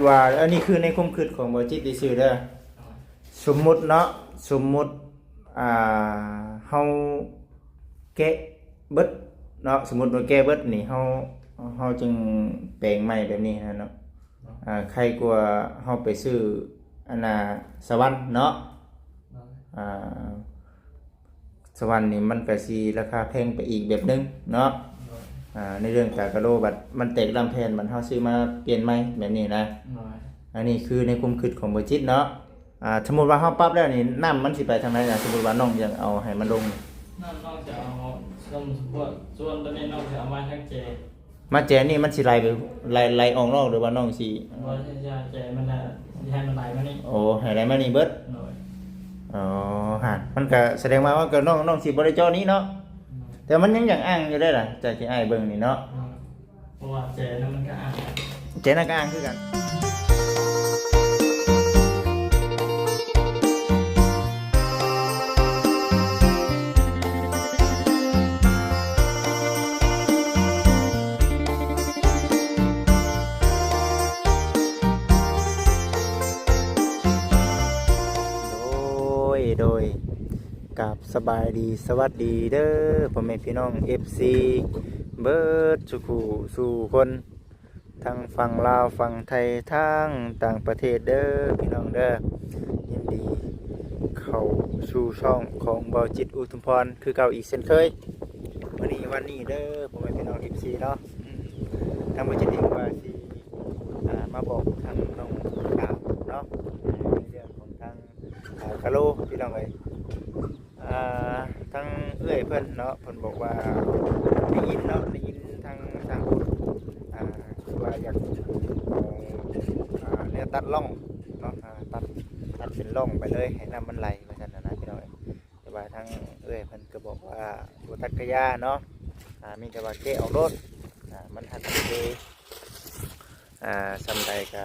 ວ່າອັນນີ້ຄືໃນຄວາມຄິດຂອງບໍ່ຈິດຊື່ໆເດີ. ສົມມຸດເນາະ, ສົມມຸດ ອ່າ ເຮົາແກະເບິດເນາະ, ສົມມຸດວ່າແກະເບິດນີ້ ເຮົາ ເຮົາຈຶ່ງແປງໃໝ່ແບບນີ້ຫັ້ນເນາະ. ອ່າ ໄຄກວ່າເຮົາໄປຊື້ອັນນ່າສະຫວັນເນາະ. ອ່າ ສະຫວັນນີ້ມັນກະຊິລາຄາແພງໄປອີກແບບໜຶ່ງເນາະ. ໂດຍ ອ່າ ໃນເລື່ອງກາກະໂລ ບັດມັນແຕກລຳແຜ່ນ ບັດເຮົາຊື້ມາປ່ຽນໃໝ່ແບບນີ້ນະ. ໂດຍ ອັນນີ້ຄືໃນຄວາມຄິດຂອງບໍ່ຈິດເນາະ. ອ່າ ສົມມຸດວ່າເຮົາປັບແລ້ວນີ້ ນ້ຳມັນຊິໄປທາງໃດນະ? ສົມມຸດວ່ານ້ອງຢາກເອົາໃຫ້ມັນລົງ ນ້ຳນ້ອງຈະເອົາ ສົມມຸດ ສ່ວນຕົວນີ້ນ້ອງຈະເອົາມາທາງແຈ ມາແຈນີ້ມັນຊິໄຫຼໄປ ໄຫຼ ໄຫຼອອກນອກ ຫຼືວ່ານ້ອງຊິ ບໍ່ ຈະ ຈະແຈມັນນະ ຊິໃຫ້ມັນໄຫຼມານີ້. ໂອ້ ໃຫ້ໄຫຼມານີ້ເບິດ. ໂດຍ ອໍ ຫັ້ນ ມັນກະສະແດງວ່າ ມັນກະ ນ້ອງ ນ້ອງຊິບໍ່ໄດ້ເຈາະນີ້ເນາະ. ໂດຍ ແຕ່ມັນຍັງຢາກອ້າງຢູ່ເດ້ລະ ຈາກທີ່ອ້າຍເບິ່ງນີ້ເນາະ. ໂດຍ ເພາະວ່າແຈນັ້ນມັນກະອ້າງ ແຈນັ້ນກະອ້າງຄືກັນ. ໂດຍ ໂດຍ ກາບສະບາຍດີ ສະຫວັດດີເດີ ພໍ່ແມ່ພີ່ນ້ອງ ເອັຟຊີ ເບິດສູ່ຄູ່ສູ່ຄົນ ທັງຝັ່ງລາວ ຝັ່ງໄທ ທັງຕ່າງປະເທດເດີ ພີ່ນ້ອງເດີ. ຍິນດີເຂົ້າສູ່ຊ່ອງຂອງເບົາຈິດ ອຸທຸມພອນ ຄືເກົ່າອີກເຊັ່ນເຄີຍ. ມື້ນີ້ວັນນີ້ເດີ ພໍ່ແມ່ພີ່ນ້ອງ ເອັຟຊີ ເນາະ, ທາງເບົາຈິດເອງວ່າຊິ ອ່າ ມາບອກທາງນ້ອງດາວເນາະ ໃນເລື່ອງຂອງທາງ ອ່າ ກາໂລ ພີ່ນ້ອງເອີຍ. ອ່າ ທາງເອື້ອຍເພິ່ນເນາະ ເພິ່ນບອກວ່າໄດ້ຍິນເນາະ ໄດ້ຍິນທາງ ທາງ ອ່າ ຄືວ່າຢາກເອົາ ອ່າ ແນວຕັດຮ່ອງເນາະ ອ່າ ຕັດ ຕັດເປັນຮ່ອງໄປເລີຍ ໃຫ້ນ້ຳມັນໄຫຼວ່າຊັ້ນນະ ພີ່ນ້ອງເອີຍ. ແຕ່ວ່າທາງເອື້ອຍເພິ່ນກໍບອກວ່າບໍ່ຕັດກະຢ່າເນາະ ອ່າ ມີແຕ່ວ່າແກະອອກໂລດ ອ່າ ມັນຫັກເດ ອ່າ ສ່ຳໃດກະ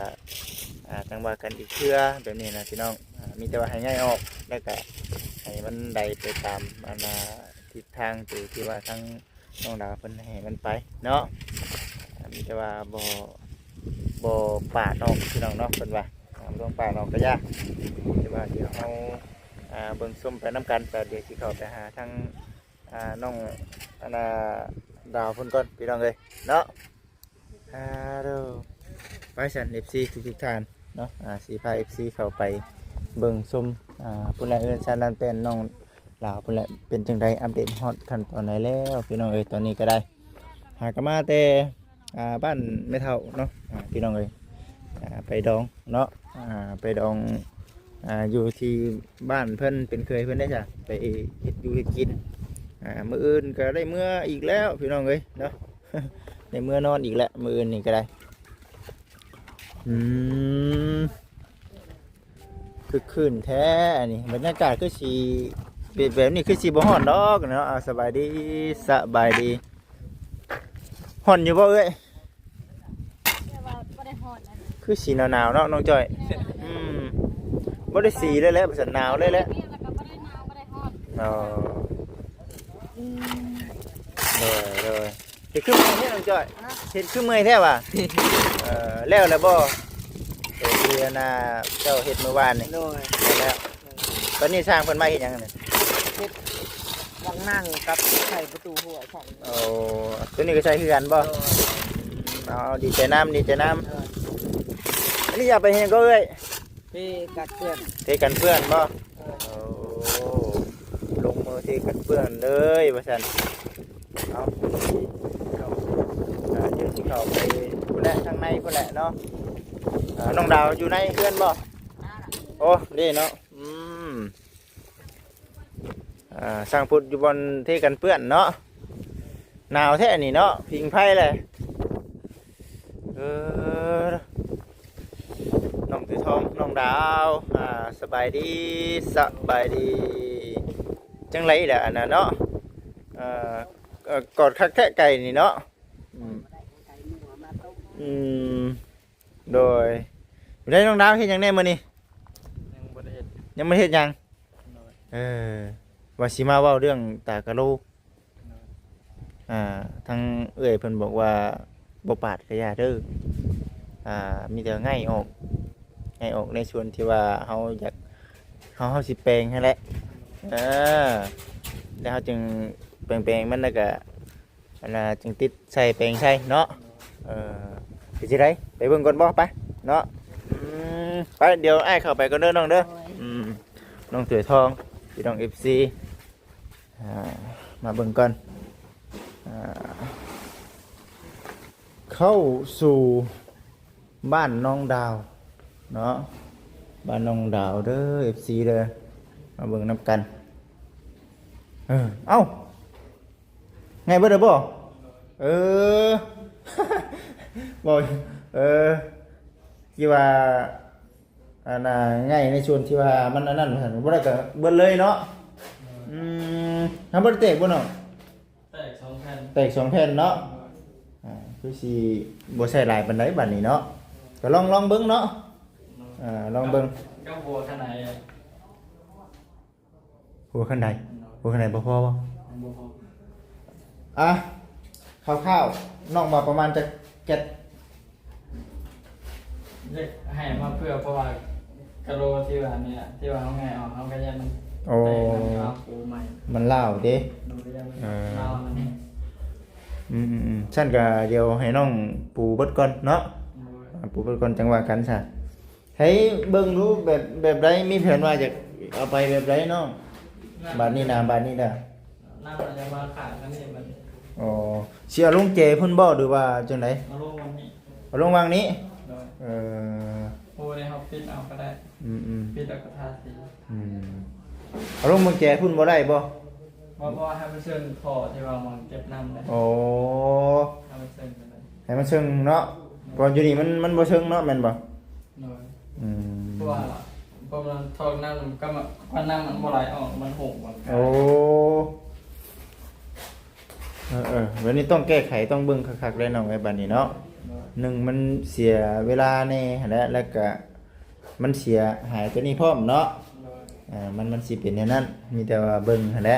ອ່າ ຈັ່ງວ່າກັນອີກເທື່ອ ແບບນີ້ນະ ພີ່ນ້ອງ. ອ່າ ມີແຕ່ວ່າໃຫ້ຍ້າຍອອກ ແລ້ວກະໃຫ້ມັນໄດ້ໄປຕາມ ອັນນ່າ ທິດທາງທີ່ ທີ່ວ່າທາງນ້ອງດາວເພິ່ນໃຫ້ມັນໄປເນາະ. ອ່າ ມີແຕ່ວ່າບໍ່ ບໍ່ປາດອອກ ພີ່ນ້ອງເນາະ ເພິ່ນວ່າ ອ່າ ບໍ່ຕ້ອງປາດອອກກະຢ່າ. ແຕ່ວ່າດຽວເຮົາ ອ່າ ເບິ່ງຊົມໄປນຳກັນ ແລ້ວດຽວຊິເຂົ້າໄປຫາທາງ ອ່າ ນ້ອງ ອັນນ່າ ດາວເພິ່ນກ່ອນ ພີ່ນ້ອງເອີຍເນາະ. ອາໂດ ໄປຊັ້ນ ເອັຟຊີ ທຸກໆທ່ານເນາະ ອ່າ ຊິພາ ເອັຟຊີ ເຂົ້າໄປເບິ່ງຊົມ ອ່າ ພຸ້ນແຫຼະ ເຮືອນຊານລານແປ້ນນ້ອງລາວພຸ້ນແຫຼະ ເປັນຈັ່ງໃດ ອັບເດດຮອດຂັ້ນຕອນໃດແລ້ວ ພີ່ນ້ອງເອີຍ. ຕອນນີ້ກໍໄດ້ ຫາກໍມາແຕ່ ອ່າ ບ້ານແມ່ເຖົ້າເນາະ ອ່າ ພີ່ນ້ອງເອີຍ ອ່າ ໄປດອງເນາະ ອ່າ ໄປດອງ ອ່າ ຢູ່ທີ່ບ້ານເພິ່ນ ເປັນເຂີຍເພິ່ນເດ້ ໄປເຮັດຢູ່ເຮັດກິນ. ອ່າ ມື້ອື່ນກໍໄດ້ເມືອອີກແລ້ວ ພີ່ນ້ອງເອີຍເນາະ ໄດ້ເມືອນອນອີກແລ້ວ ມື້ອື່ນນີ້ກໍໄດ້. ອືມ ຄຶກຄື້ນແທ້ອັນນີ້ ບັນຍາກາດຄືຊິເປັນແບບນີ້ ຄືຊິບໍ່ຮ້ອນດອກເນາະ. ອ່າ ສະບາຍດີ ສະບາຍດີ. ຮ້ອນຢູ່ບໍ່ເອື້ອຍ? ແຕ່ວ່າບໍ່ໄດ້ຮ້ອນນະ ຄືຊິໜາວໆເນາະນ້ອງຈ້ອຍ. ອືມ ບໍ່ໄດ້ສີເລີຍແຫຼະ ວ່າຊັ້ນ ໜາວເລີຍແຫຼະ. ນີ້ລະກໍບໍ່ໄດ້ໜາວ ບໍ່ໄດ້ຮ້ອນ. ອໍ ອືມ ໂດຍ ໂດຍ. ເຮັດຄືເມື່ອຍແທ້ນ້ອງຈ້ອຍ? ຮະ? ເຮັດຄືເມື່ອຍແທ້ຫວາ? ເອີ ແລ້ວແລ້ວບໍ່? ໂຕທີ່ອັນນ່າເຈົ້າເຮັດມື້ວານນີ້? ໂດຍ ແລ້ວ. ຕອນນີ້ຊ່າງເພິ່ນມາເຮັດຫຍັງນີ້? ເຮັດຫຼັງນັ່ງກັບໃສ່ປະຕູຫົວໃສ່. ໂອ້ ໂຕນີ້ກໍໃສ່ຄືກັນບໍ່? ໂດຍ. ເອົາ ດີໃຈນຳ ດີໃຈນຳ. ໂດຍ. ອັນນີ້ເອົາໄປເຮັດຫຍັງກໍເອື້ອຍ? ເທກັນເປື້ອນ. ເທກັນເປື້ອນບໍ່? ໂອ້ ລົງມືເທກັນເປື້ອນເລີຍວ່າຊັ້ນ. ເອົາ ດຽວຊິເຂົ້າໄປພຸ້ນແຫຼະ ທາງໃນພຸ້ນແຫຼະເນາະ. ອ່າ ນ້ອງດາວຢູ່ໃນເຮືອນບໍ່? ໂອ້ ເດ້ເນາະ. ອືມ ອ່າ ຊ່າງພຸດຢູ່ບ່ອນເທກັນເປື້ອນເນາະ. ໜາວແທ້ນີ້ເນາະ ຜິງໄຟແຫຼະ. ເອີ ນ້ອງຕີທອງ ນ້ອງດາວ ອ່າ ສະບາຍດີ ສະບາຍດີ. ຈັ່ງໃດລະອັນນັ້ນເນາະ ເອີ ເອີ ກອດຄັກແທ້ໄກ່ນີ້ເນາະ. ອືມ ອືມ ໂດຍ. ໄດ້ ນ້ອງດາວເຮັດຫຍັງແດ່ມື້ນີ້? ຍັງບໍ່ໄດ້ເຮັດ ຍັງບໍ່ໄດ້ເຮັດຫຍັງ. ໂດຍ. ເອີ ວ່າຊິມາເວົ້າເລື່ອງຕາກະໂລ. ໂດຍ. ອ່າ ທາງເອື້ອຍເພິ່ນບອກວ່າບໍ່ປາດກະຢ່າເດີ. ອ່າ ມີແຕ່ໄງ່ອອກ ໄງ່ອອກໃນສ່ວນທີ່ວ່າເຮົາຢາກ ເຮົາ ເຮົາຊິແປງຫັ້ນແຫຼະ ເອີ ແລ້ວເຮົາຈຶ່ງແປງໆມັນ ແລ້ວກະ ອັນນ່າ ຈຶ່ງຕິດໃສ່ແປງໃສ່ເນາະ ເອີ ເປັນຈັ່ງໃດ ໄປເບິ່ງກ່ອນບໍ່ ໄປເນາະ ອືມ ໄປ ດຽວອ້າຍເຂົ້າໄປກ່ອນເດີນ້ອງເດີ ໂດຍ ອືມ ນ້ອງຖ້ວຍທອງ ພີ່ນ້ອງເອັຟຊີ ອ່າ ມາເບິ່ງກ່ອນ ອ່າ ເຂົ້າສູ່ບ້ານນ້ອງດາວເນາະ ບ້ານນ້ອງດາວເດີ ເອັຟຊີເດີ ມາເບິ່ງນຳກັນ ເອີ ເອົ້າ ໄງ່ເບິດແລ້ວບໍ່? ເອີ ບໍ່ ເອີ ທີ່ວ່າ ອັນນ່າ ໄງ່ໃນສ່ວນທີ່ວ່າມັນອັນນັ້ນ ບໍ່ໄດ້ກະເບິດເລີຍເນາະ ອືມ ຫາບໍ່ໄດ້ແຕກບໍ່ນ້ອງ? ແຕກສອງແຜ່ນ ແຕກສອງແຜ່ນເນາະ ໂດຍ ອ່າ ຄືຊິບໍ່ໃຊ້ຫຼາຍປານໃດບາດນີ້ເນາະ ກະລອງ ລອງເບິ່ງເນາະ ໂດຍ ອ່າ ລອງເບິ່ງ ກັບຫົວຄັນໄດ ຫົວຄັນໄດ ໂດຍ ຫົວຄັນໄດບໍ່ພໍບໍ່? ບໍ່ພໍ ອ່ະ ຄ່າວໆ ນ້ອງວ່າປະມານຈັກແກັດ? ຢາກໃຫ້ມາເພື່ອ ເພາະວ່າກະໂລທີ່ວ່ານີ້ ທີ່ວ່າເຮົາແງະອອກ ເຮົາກະຢ້ານມັນ ໂອ້ ແຕກນຳ ເຮົາປູໃໝ່ ມັນລ້າວເດ້ ໂດຍ ຢ້ານມັນ ເອີ ລ້າວນຳ ອືມໆໆ ຊັ້ນກະດຽວໃຫ້ນ້ອງປູເບິດກ່ອນເນາະ ໂດຍ ອ່າ ປູເບິດກ່ອນ ຈັ່ງວ່າກັນຊະ ໃຫ້ເບິ່ງດູ ແບບ ແບບໃດ ມີແຜນວ່າຈະເອົາໄປແບບໃດນ້ອງ? ບາດນີ້ນະ ບາດນີ້ນະ ນ້ຳມັນຈະມາຂ້າງອັນນີ້ບັດນີ້ ອໍ ຊິເອົາລົງແຈພຸ້ນບໍ່ ຫຼືວ່າຈັ່ງໃດ? ເອົາລົງວັງນີ້ ເອົາລົງວັງນີ້ ໂດຍ ເອີ ໂອ້ ໄດ້ ເຮົາປິດເອົາກະໄດ້ ອືມໆ ປິດແລ້ວກະທາສີ ອືມ ເອົາລົງບັງແຈພຸ້ນບໍ່ໄດ້ບໍ່? ບໍ່ ບໍ່ ໃຫ້ມັນເຊິ່ງທໍ່ທີ່ວ່າໝ່ອງເກັບນ້ຳໄດ້ ໂອ້ ໃຫ້ມັນເຊິ່ງໄປເລີຍ ໃຫ້ມັນເຊິ່ງເນາະ ເພາະຢູ່ນີ້ມັນ ມັນບໍ່ເຊິ່ງເນາະ ແມ່ນບໍ່? ໂດຍ ອືມ ເພາະວ່າ ເພາະວ່າທອກນ້ຳ ກະວ່ານ້ຳມັນບໍ່ໄຫຼອອກ ມັນຫົກ ໂອ້ ເອີໆ ແບບນີ້ຕ້ອງແກ້ໄຂ ຕ້ອງເບິ່ງຄັກໆ ແລ້ວນ້ອງເອີຍ ບາດນີ້ເນາະ ໂດຍ ໜຶ່ງ ມັນເສຍເວລາແດ່ຫັ້ນແຫຼະ ແລ້ວກະມັນເສຍຫາຍໂຕນີ້ພ້ອມເນາະ ໂດຍ ອ່າ ມັນ ມັນຊິເປັນແນວນັ້ນ ມີແຕ່ວ່າເບິ່ງຫັ້ນແຫຼະ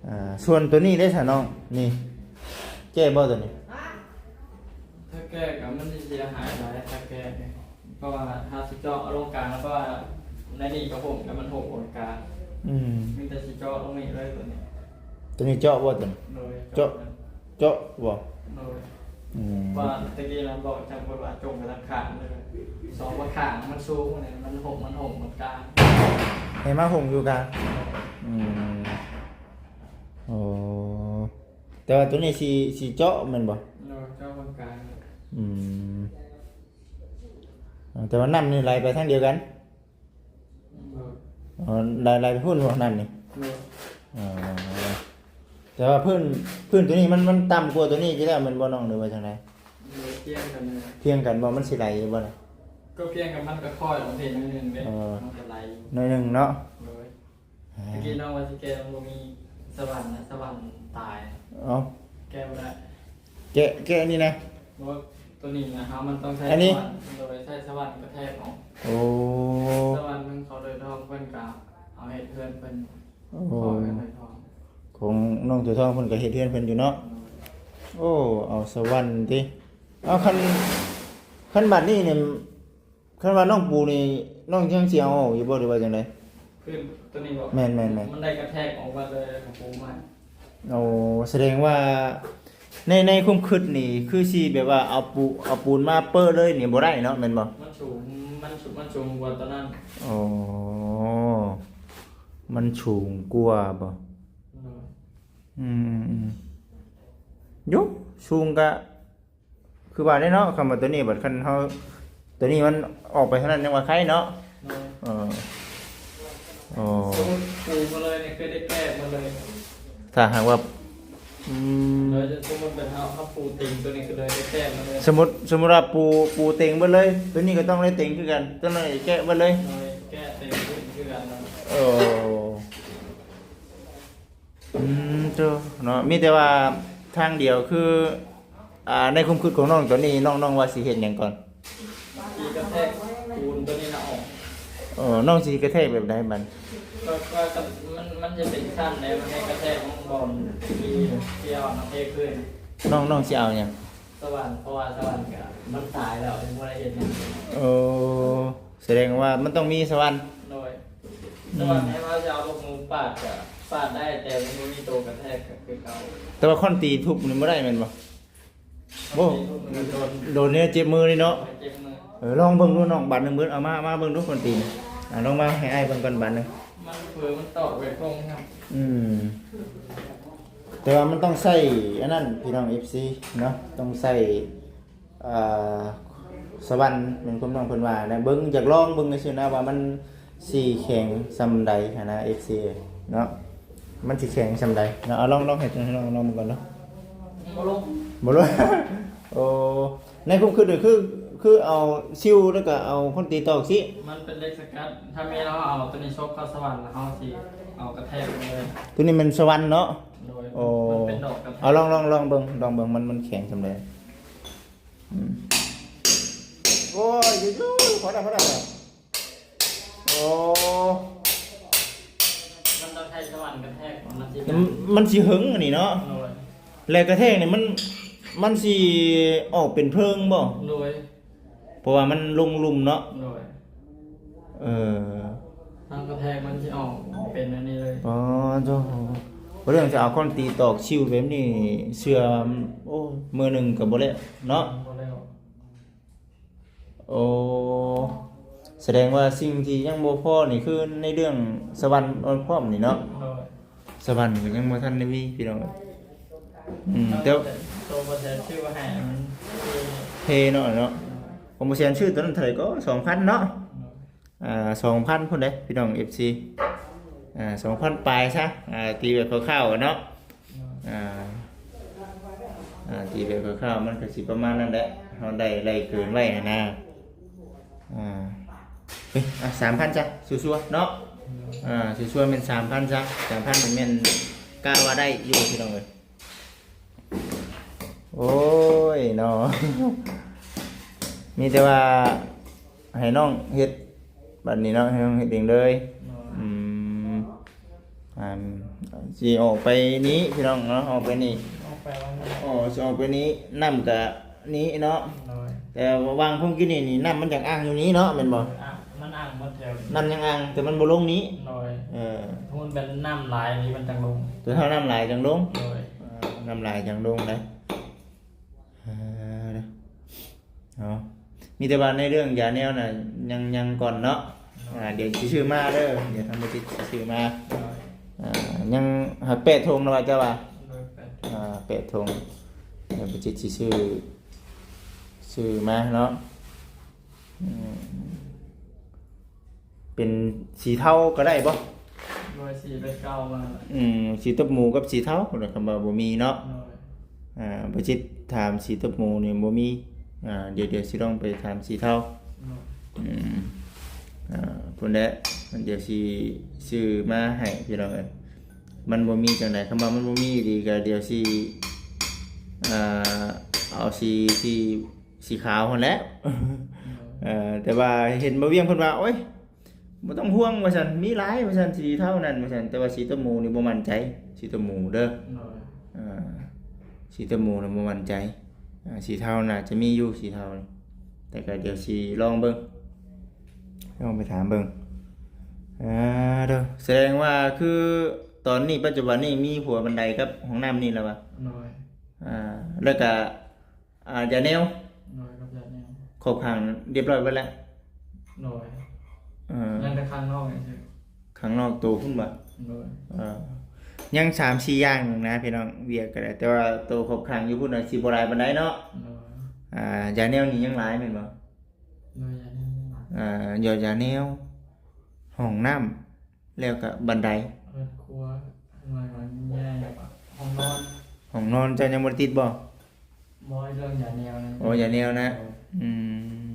ອ່າ ສ່ວນໂຕນີ້ເດ້ຊະນ້ອງ ນີ້ ແກ້ບໍ່ໂຕນີ້? ຖ້າແກ້ກະມັນຊິເສຍຫາຍຫຼາຍ ຖ້າແກ້ນີ້ ເພາະວ່າຖ້າຊິເຈາະລົງກາງ ເພາະວ່າໃນນີ້ກະຫົກ ແລ້ວມັນຫົກລົງກາງ ອືມ ມີແຕ່ຊິເຈາະລົງນີ້ເລີຍໂຕນີ້ ໂຕນີ້ເຈາະບໍ່ໂຕນີ້? ໂດຍ ເຈາະ ເຈາະບໍ່? ໂດຍ ອືມ ວ່າແຕ່ກີ້ນະ ບອກຈັ່ງເພິ່ນວ່າຈົ່ງໄປທາງຂ້າງເລີຍ ສອງຂ້າງມັນສູງ ມັນຫົກ ມັນຫົກ ມັນກາງ ໃຫ້ມາຫົກຢູ່ກາງ ອືມ ໂອ້ ແຕ່ວ່າໂຕນີ້ຊິ ຊິເຈາະແມ່ນບໍ່? ໂດຍ ເຈາະເບິ່ງກາງ ອືມ ແຕ່ວ່ານ້ຳນີ້ໄຫຼໄປທາງດຽວກັນ ໂດຍ ອໍ ໄຫຼ ໄຫຼໄປພຸ້ນບໍ່ນ້ຳນີ້? ໂດຍ ອໍ ແຕ່ວ່າພື້ນ ພື້ນໂຕນີ້ມັນ ມັນຕ່ຳກວ່າໂຕນີ້ຢູ່ແລ້ວແມ່ນບໍ່ນ້ອງ ຫຼືວ່າຈັ່ງໃດ? ໂດຍ ພຽງກັນເລີຍ ພຽງກັນບໍ່? ມັນຊິໄຫຼຢູ່ບໍ່ນະ? ກະພຽງກັນ ມັນກະຄ່ອຍລົງເດ ໜ້ອຍໜຶ່ງເດ້ ເອີ ມັນກະໄຫຼຢູ່ ໜ້ອຍໜຶ່ງເນາະ ໂດຍ ອ່າ ຕະກີ້ນ້ອງວ່າຊິແກ້ ມັນບໍ່ມີສະຫວັນນະ ສະຫວັນຕາຍ ເອົ້າ ແກ້ບໍ່ໄດ້ ແກ້ ແກ້ອັນນີ້ນະ ບໍ່ ໂຕນີ້ນະ ເຮົາມັນຕ້ອງໃຊ້ ອັນນີ້ ສະຫວັນ ໂດຍໃຊ້ສະຫວັນກະແທກອອກ ໂອ້ ສະຫວັນຂອງເຂົາໂດຍຕອງ ເພິ່ນກະເອົາເຮັດເຮືອນເພິ່ນ ໂອ້ ຂອງເຮືອນໂດຍຕອງ ຂອງນ້ອງໂຕທອງເພິ່ນກະເຮັດເຮືອນເພິ່ນຢູ່ເນາະ ໂອ້ ເອົາສະຫວັນຕິ ເອົາ ຄັນ ຄັນບາດນີ້ນີ້ ຄັນວ່ານ້ອງປູນີ້ ນ້ອງຍັງຊິເອົາອອກຢູ່ບໍ່ ຫຼືວ່າຈັ່ງໃດ? ຄືໂຕນີ້ບໍ່? ແມ່ນໆໆ ມັນໄດ້ກະແທກອອກມາເລີຍ ກະປູໃໝ່ ໂອ້ ສະແດງວ່າໃນ ໃນຄວາມຄິດນີ້ ຄືຊິແບບວ່າເອົາປູ ເອົາປູນມາເປິະເລີຍນີ້ບໍ່ໄດ້ເນາະ ແມ່ນບໍ່? ມັນສູງ ມັນ ມັນສູງກວ່າໂຕນັ້ນ ໂອ້ ມັນສູງກວ່າບໍ່? ໂດຍ ອືມໆໆ ຢູ່ ສູງກະ ຄືວ່າເດ້ເນາະ ຄຳວ່າໂຕນີ້ ບັດຄັນເຮົາ ໂຕນີ້ມັນອອກໄປທາງນັ້ນ ຍັງວ່າໄຄເນາະ ໂດຍ ເອີ ໂອ້ ສົມມຸດປູມາເລີຍນີ້ ຄືໄດ້ແກ້ມາເລີຍ ຖ້າຫາກວ່າ ອືມ ໂດຍ ສົມມຸດເປັນເຮົາ ເຮົາປູຕິງໂຕນີ້ ຄືເລີຍໄດ້ແກ້ມາເລີຍ ສົມມຸດ ສົມມຸດວ່າປູ ປູເຕັງເບິດເລີຍ ໂຕນີ້ກະຕ້ອງໄດ້ເຕັງຄືກັນ ຕ້ອງໄດ້ແກ້ເບິດເລີຍ ໂດຍ ແກ້ເຕັງຄືກັນ ເອີ ອືມ ໂຕເນາະ ມີແຕ່ວ່າທາງດຽວຄື ອ່າ ໃນຄວາມຄິດຂອງນ້ອງຕອນນີ້ ນ້ອງ ນ້ອງວ່າຊິເຮັດຫຍັງກ່ອນ? ຊິກະແທກປູນໂຕນີ້ນະອອກ ເອີ ນ້ອງຊິກະແທກແບບໃດບັດ? ກະ ກະ ມັນ ມັນຈະເປັນຊັ້ນແລ້ວ ມັນໃຫ້ກະແທກໝ່ອງບ່ອນທີ່ ທີ່ເອົາມາເທພື້ນ ນ້ອງ ນ້ອງຊິເອົາຫຍັງ? ສະຫວັນ ເພາະວ່າສະຫວັນກະມັນຕາຍແລ້ວ ຍັງບໍ່ໄດ້ເຮັດຫຍັງ. ໂອ້ ສະແດງວ່າມັນຕ້ອງມີສະຫວັນ. ໂດຍ ອືມ ສະຫວັນ ໃຫ້ວ່າຈະເອົາລູກໝູປາດກະປາດໄດ້ ແຕ່ມັນບໍ່ມີໂຕກະແທກກະຄືເກົ່າ. ແຕ່ວ່າຄ້ອນຕີທຸບນີ້ບໍ່ໄດ້ແມ່ນບໍ່? ໂອ້ ໂດນ ໂດນນີ້ເຈັບມືນີ້ເນາະ. ເຈັບມື. ເອີ ລອງເບິ່ງດູນ້ອງ ບາດໜຶ່ງເບິ່ງ ເອົາມາ ເອົາມາເບິ່ງດູ ຄົນຕີນ. ອ່າ ລອງມາໃຫ້ອ້າຍເບິ່ງກ່ອນບາດໜຶ່ງ. ມັນເຜີ ມັນຕອກໄປໂຄ້ງຄັບ. ອືມ ແຕ່ວ່າມັນຕ້ອງໃຊ້ອັນນັ້ນ ພີ່ນ້ອງ ເອັຟຊີ ເນາະ ຕ້ອງໃຊ້ ອ່າ ສະຫວັນ ແມ່ນຄວາມນ້ອງເພິ່ນວ່ານະ. ເບິ່ງ ຢາກລອງເບິ່ງຊື່ໆນະ ວ່າມັນຊິແຂງສ່ຳໃດຫັ້ນນະ ເອັຟຊີ ເນາະ. ມັນຊິແຂງສ່ຳໃດເນາະ. ເອົາ ລອງ ລອງເຮັດ ລອງ ລອງເບິ່ງກ່ອນເນາະ. ບໍ່ລົງ ບໍ່ລົງ. ໂອ້ ໃນຄວາມຄິດນີ້ຄື ຄືເອົາຊິວແລ້ວກໍເອົາຄົນຕີຕອກຊິ. ມັນເປັນເຫຼັກສະກັດ. ຖ້າແມ່ນເຮົາເອົາຕົວນີ້ຊົກເຂົ້າສະຫວັນ ແລ້ວເຮົາຊິເອົາກະແທກເລີຍ. ຕົວນີ້ແມ່ນສະຫວັນເນາະ. ໂດຍ. ໂອ້ ມັນເປັນດອກກະແທກ. ເອົາ ລອງ ລອງ ລອງເບິ່ງ ລອງເບິ່ງ ມັນ ມັນແຂງສ່ຳໃດ. ອືມ ໂອ້ຍ ຢູ່ໆ ພໍແລ້ວ ພໍແລ້ວ. ໂອ້ ມັນຕ້ອງໃຊ້ສະຫວັນກະແທກ ມັນຊິ ມັນ ມັນຊິເຫິງອັນນີ້ເນາະ. ໂດຍ. ແລະກະແທກນີ້ມັນ ມັນຊິອອກເປັນເພີງບໍ່? ໂດຍ. ເພາະວ່າມັນລົງລຸ່ມເນາະ. ໂດຍ. ເອີ ທາງກະແທກມັນຊິອອກເປັນອັນນີ້ເລີຍ. ອໍ ໂທ້ ເລື່ອງຈະເອົາຄົນຕີຕອກຊິວແບບນີ້ ເຊື່ອ ໂອ້ ມື້ໜຶ່ງກໍບໍ່ແລ້ວເນາະ. ບໍ່ແລ້ວ. ໂອ້ ສະແດງວ່າສິ່ງທີ່ຍັງບໍ່ພໍນີ້ ຄືໃນເລື່ອງສະຫວັນ ເອີ ພ້ອມນີ້ເນາະ. ໂດຍ. ສະຫວັນກໍຍັງບໍ່ທັນໄດ້ມີ ພີ່ນ້ອງເອີຍ. ອືມ ແຕ່ໂຕບໍ່ແສນຊື້ມາໃຫ້ມັນເພເນາະ ເນາະ. ໂດຍ. ຂອງບໍ່ແສນຊື້ຕົວນັ້ນເທົ່າໃດກໍ ສອງພັນເນາະ. ໂດຍ. ອ່າ ສອງພັນພຸ້ນເດ້ ພີ່ນ້ອງ ເອັຟຊີ ອ່າ ສອງພັນປາຍຊະ. ອ່າ ຕີແບບຄ່າວໆເນາະ. ໂດຍ. ອ່າ ອ່າ ຕີແບບຄ່າວໆ ມັນກໍຊິປະມານນັ້ນແຫຼະ ເຮົາໄດ້ໄລ່ເກີນໄວ້ຫັ້ນນະ. ອ່າ ເອີຍ ອ່າ ສາມພັນຊະ ຊົ່ວໆເນາະ. ໂດຍ. ອ່າ ຊົ່ວໆແມ່ນສາມພັນຊະ ສາມພັນນີ້ແມ່ນກະວ່າໄດ້ຢູ່ ພີ່ນ້ອງເອີຍ. ໂອ້ຍເນາະ ມີແຕ່ວ່າໃຫ້ນ້ອງເຮັດ ບັດນີ້ເນາະ ໃຫ້ນ້ອງເຮັດເອງເລີຍ. ໂດຍ. ອືມ ອ່າ ຊິອອກໄປນີ້ ພີ່ນ້ອງເນາະ ອອກໄປນີ້ ອອກໄປວ່ານີ້ ອໍ ຊິອອກໄປນີ້ ນ້ຳກະນີ້ເນາະ. ໂດຍ. ແຕ່ວ່າຫວ່າງພວງກິນນີ້ນີ້ ນ້ຳມັນຍັງອ່າງຢູ່ນີ້ເນາະ ແມ່ນບໍ່? ໂດຍ. ອ່າ ມັນອ່າງໝົດແຖວນີ້ ນ້ຳຍັງອ່າງ ແຕ່ມັນບໍ່ລົງນີ້. ໂດຍ. ເອີ ຖ້າມັນເປັນນ້ຳຫຼາຍນີ້ມັນຈັ່ງລົງ ແຕ່ຖ້ານ້ຳຫຼາຍຈັ່ງລົງ. ໂດຍ. ອ່າ ນ້ຳຫຼາຍຈັ່ງລົງໄດ໋. ເອີ ເນາະ ມີແຕ່ວ່າໃນເລື່ອງຢາແນວນະ ຍັງ ຍັງກ່ອນເນາະ. ໂດຍ. ອ່າ ດຽວຊິຊື້ມາເດີ ດຽວທາງບໍລິສັດຊິຊື້ມາ. ໂດຍ. ອ່າ ຍັງ ຫາ ແປດຖົງແລ້ວວ່າ ເຈົ້າວ່າ? ໂດຍ ແປດຖົງ. ອ່າ ແປດຖົງ ດຽວບໍລິສັດຊິຊື້ ຊື້ມາເນາະ. ອືມ ເປັນສີເທົາກໍໄດ້ບໍ່? ໂດຍ ສີແບບເກົ່າມາ. ອືມ ສີຕົບໝູກັບສີເທົາ ຄຳວ່າບໍ່ມີເນາະ. ໂດຍ. ອ່າ ບໍ່ຈິດຖາມສີຕົບໝູນີ້ບໍ່ມີ. ອ່າ ດຽວ ດຽວຊິລອງໄປຖາມສີເທົາ. ໂດຍ. ອືມ ອ່າ ພຸ້ນແຫຼະ ດຽວຊິຊື້ມາໃຫ້ພີ່ນ້ອງເອີຍ. ມັນບໍ່ມີຈັ່ງໃດ ຄຳວ່າມັນບໍ່ມີອີ່ຫຼີກໍດຽວຊິ ອ່າ ເອົາສີ ສີ ສີຂາວຫັ້ນແຫຼະ. ໂດຍ. ເອີ ແຕ່ວ່າເຫັນບ່າວວຽງເພິ່ນວ່າ ໂອ້ຍ ບໍ່ຕ້ອງຫ່ວງວ່າຊັ້ນ ມີຫຼາຍວ່າຊັ້ນ ສີເທົານັ້ນວ່າຊັ້ນ ແຕ່ວ່າສີຕົບໝູນີ້ບໍ່ໝັ້ນໃຈ ສີຕົບໝູເດີ. ໂດຍ. ອ່າ ສີຕົບໝູນີ້ບໍ່ໝັ້ນໃຈ. ອ່າ ສີເທົາໜ້າຈະມີຢູ່ ສີເທົານີ້ ແຕ່ກໍດຽວຊິລອງເບິ່ງ ລອງໄປຖາມເບິ່ງ. ອ່າ ເດີ ສະແດງວ່າຄືຕອນນີ້ ປັດຈຸບັນນີ້ມີຫົວບັນໄດກັບຫ້ອງນ້ຳນີ້ແລ້ວວະ? ໂດຍ. ອ່າ ແລ້ວກະ ອ່າ ຢາແນວ. ໂດຍ ກັບຢາແນວ ຂອບຂ້າງຮຽບຮ້ອຍເບິດແລ້ວ. ໂດຍ. ເອີ ຍັງແຕ່ຂ້າງນອກນີ້ຊື່ ຂ້າງນອກໂຕພຸ້ນບໍ່? ໂດຍ. ເອີ ຍັງສາມສີ່ຢ່າງນະພີ່ນ້ອງ ວຽກກໍໄດ້ ແຕ່ວ່າໂຕຂອບຂ້າງຢູ່ພຸ້ນນະ ຊິບໍ່ຫຼາຍປານໃດເນາະ. ໂດຍ. ອ່າ ຢາແນວນີ້ຍັງຫຼາຍແມ່ນບໍ່? ໂດຍ ຢາແນວຍັງຫຼາຍ. ອ່າ ຢາ ຢາແນວ ຫ້ອງນ້ຳ ແລ້ວກະບັນໄດ ເຮືອນຄົວ ເຮືອນໃຫຍ່ ຫ້ອງນອນ. ຫ້ອງນອນເຈົ້າຍັງບໍ່ໄດ້ຕິດບໍ່? ບໍ່ ເລື່ອງຢາແນວນະ. ໂອ້ ຢາແນວນະ. ໂດຍ. ອືມ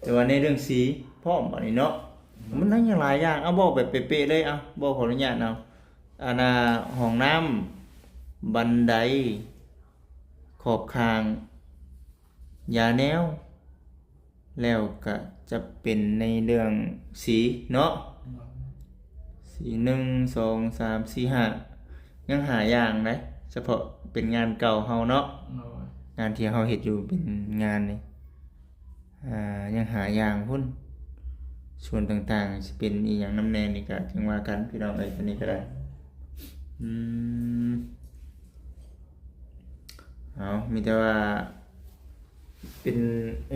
ແຕ່ວ່າໃນເລື່ອງສີພ້ອມບາດນີ້ເນາະ. ໂດຍ. ມັນຍັງຫຼາຍຢ່າງ ເອົາ ເວົ້າແບບເປະໆເລີຍ ເອົາ ເວົ້າ ຂໍອະນຸຍາດເອົາ ອັນນ່າ ຫ້ອງນ້ຳ ບັນໄດ ຂອບຂ້າງ ຢາແນວ ແລ້ວກະຈະເປັນໃນເລື່ອງສີເນາະ. ໂດຍ. ສີ ໜຶ່ງ ສອງ ສາມ ສີ່ ຫ້າ ຍັງຫ້າຢ່າງໃດ ສະເພາະເປັນງານເກົ່າເຮົາເນາະ. ໂດຍ. ງານທີ່ເຮົາເຮັດຢູ່ເປັນງານນີ້ ອ່າ ຍັງຫາຢ່າງພຸ້ນ ສ່ວນຕ່າງໆ ຊິເປັນອີ່ຫຍັງນຳແດ່ນີ້ກະຈັ່ງວ່າກັນ ພີ່ນ້ອງເອີຍ ຕົວນີ້ກະໄດ້ ອືມ ເອົາ ມີແຕ່ວ່າ ເປັນ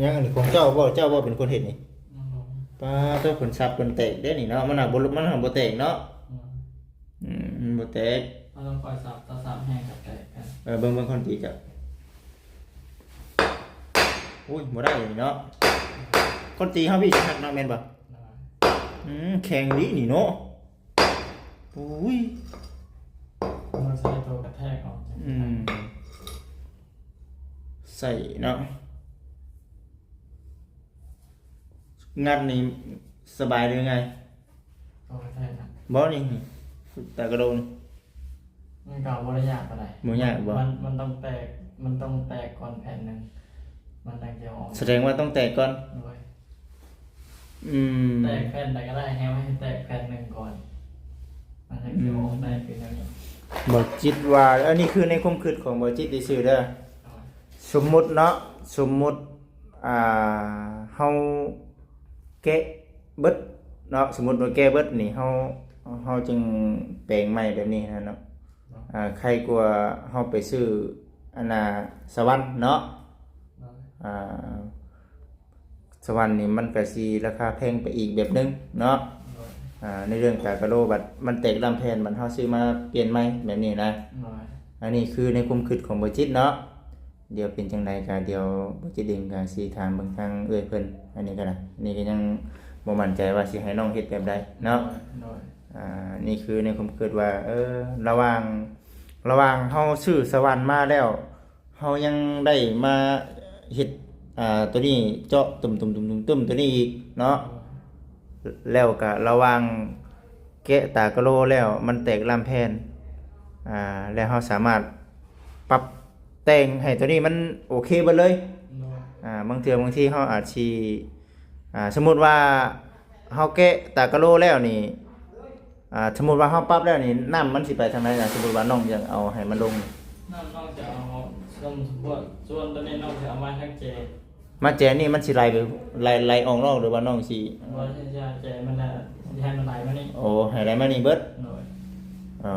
ຫຍັງອັນນີ້ ຂອງເຈົ້າບໍ່? ເຈົ້າບໍ່ເປັນຄົນເຮັດນີ້? ອືມ ປາດໂທ້ ເພິ່ນສັບເພິ່ນແຕກເດ້ນີ້ເນາະ ມັນຫາກບໍ່ ມັນຫາກບໍ່ແຕກເນາະ ອືມ ອືມ ມັນບໍ່ແຕກ ເຮົາຕ້ອງຄອຍສັບ ຖ້າສັບແຮງກໍແຕກກັນ ເອີ ເບິ່ງ ເບິ່ງຄົນຕີກັບ ໂອ້ຍ ບໍ່ໄດ້ນີ້ເນາະ ຄົນຕີເຮົາພີ່ສະຫັດເນາະ ແມ່ນບໍ່? ອືມ ແຂງອີ່ຫຼີນີ້ເນາະ ໂອ້ຍ ເຮົາໃຊ້ໂຕກະແທກອອກ ອືມ ໃສ່ເນາະ ງັດນີ້ສະບາຍຫຼືງ່າຍ? ໂຕກະແທກນະ ບໍ່ນີ້ ຕາກະໂດນີ້ ມັນກໍບໍ່ໄດ້ຍາກປານໃດ ບໍ່ຍາກບໍ່? ມັນ ມັນຕ້ອງແຕກ ມັນຕ້ອງແຕກກ່ອນແຜ່ນໜຶ່ງ ມັນຈັ່ງຈະອອກ ສະແດງວ່າຕ້ອງແຕກກ່ອນ ໂດຍ ອືມ ແຕກແຜ່ນໃດກໍໄດ້ ໃຫ້ມັນແຕກແຜ່ນໜຶ່ງກ່ອນ ມັນຈັ່ງຈະອອກໄດ້ ອືມ ຄືແນວນີ້ ບໍ່ຈິດວ່າ ອັນນີ້ຄືໃນຄວາມຄິດຂອງບໍ່ຈິດຊື່ໆເດີ ໂດຍ ສົມມຸດເນາະ ສົມມຸດ ອ່າ ເຮົາແກະເບິດເນາະ ສົມມຸດວ່າແກະເບິດນີ້ ເຮົາ ເຮົາຈຶ່ງແປງໃໝ່ແບບນີ້ຫັ້ນເນາະ ເນາະ ອ່າ ໄຄກວ່າເຮົາໄປຊື້ອັນນ່າສະຫວັນເນາະ ເນາະ ອ່າ ສະຫວັນນີ້ມັນກະຊິລາຄາແພງໄປອີກແບບໜຶ່ງເນາະ ເນາະ ອ່າ ໃນເລື່ອງຕາກະໂລ ບັດມັນແຕກລຳແຜ່ນ ບັດເຮົາຊື້ມາປ່ຽນໃໝ່ແບບນີ້ນະ ເນາະ ອັນນີ້ຄືໃນຄວາມຄິດຂອງບໍ່ຈິດເນາະ ດຽວເປັນຈັ່ງໃດກະ ດຽວບໍ່ຈິດເອງກະຊິຖາມເບິ່ງທາງເອື້ອຍເພິ່ນ ອັນນີ້ກະໄດ້ ນີ້ກະຍັງບໍ່ໝັ້ນໃຈວ່າຊິໃຫ້ນ້ອງເຮັດແບບໃດເນາະ ໂດຍ ໂດຍ ອ່າ ນີ້ຄືໃນຄວາມຄິດວ່າ ເອີ ລະຫວ່າງ ລະຫວ່າງເຮົາຊື້ສະຫວັນມາແລ້ວ ເຮົາຍັງໄດ້ມາເຮັດ ອ່າ ໂຕນີ້ເຈາະຕຸ້ມໆໆໆ ໂຕນີ້ອີກເນາະ ແລ້ວກະລະຫວ່າງແກະຕາກະໂລແລ້ວ ມັນແຕກລຳແຜ່ນ ອ່າ ແລ້ວເຮົາສາມາດ ປັບແຕ່ງໃຫ້ຕົວນີ້ມັນໂອເຄເບິດເລີຍ ໂດຍ ອ່າ ບາງເທື່ອບາງທີເຮົາອາດຊິ ອ່າ ສົມມຸດວ່າເຮົາແກະຕາກະໂລແລ້ວນີ້ ອ່າ ສົມມຸດວ່າເຮົາປັບແລ້ວນີ້ ນ້ຳມັນຊິໄປທາງໃດນະ? ສົມມຸດວ່ານ້ອງຢາກເອົາໃຫ້ມັນລົງ ນ້ຳນ້ອງຈະເອົາ ສົມມຸດ ສ່ວນຕົວນີ້ນ້ອງຈະເອົາມາທາງແຈ ມາແຈນີ້ມັນຊິໄຫຼໄປ ໄຫຼ ໄຫຼອອກນອກ ຫຼືວ່ານ້ອງຊິ ບໍ່ ຊິ ຊິແຈມັນນະ ຊິໃຫ້ມັນໄຫຼມານີ້ ໂອ້ ໃຫ້ໄຫຼມານີ້ເບິດ ໂດຍ ອໍ